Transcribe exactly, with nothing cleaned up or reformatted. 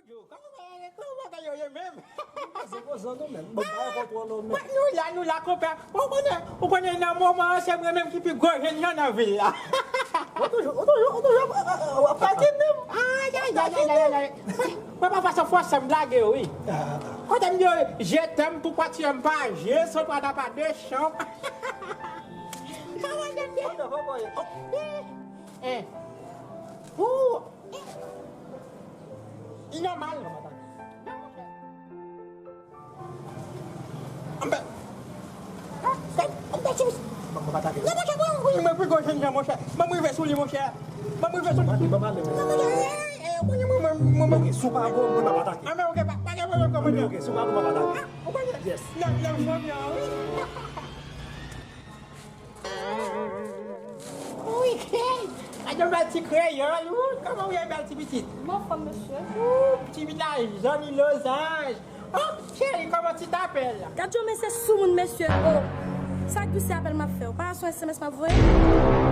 Kòman bagay yo ye menm? Se kozan nou menm. Bon, pa kontwòl nou menm. Nou la, nou la, konpè. Ou konnen, ou konnen nan moman an, se mwen menm ki pi gwo jènjan nan vil la. Ou toujou, ou toujou, ou toujou, w ap pati menm. Ay, ay, ay, ay, ay, ay. Mwen pa fason fòs, sa m blage, wi. Kote m di yo, je t'aime, pourquoi tu aimes pas? Je, son toi n'a pas de champ. Kòman je t'aime? Eh. Ou. Li nòmal. Anbè. Anbè sou. Ban m atake. Non, monchè, mwen, mwen, mwen pi gwo jènjan, monchè. Ban m rive sou li, monchè. Ban m rive sou li. Ban m ale, ban m ale. Non, monchè, eh, eh, eh, mwen, mwen, mwen, mwen, mwen. Ok, si w pa bon, mwen, m ap atake. Anbè, ok, pa, pa gen pwoblèm, kòmandan. Ok, ok, si w pa bon, m ap atake. Ah, ou konnen? Yes. Nan, nan fanmi an, wi. Wi, hey! Gade yon bèl ti kreyòl, ou! Kòman ou ye, bèl ti pitit? M anfòm, mesye. Ou, ti vilaj, zanmi lozanj. Oh, cheri, kòman ti tapèl? Gade yon mesye soumoun, mesye. Oh, sa ki se apèl m ap fè w? Pa sou S M S m ap voye?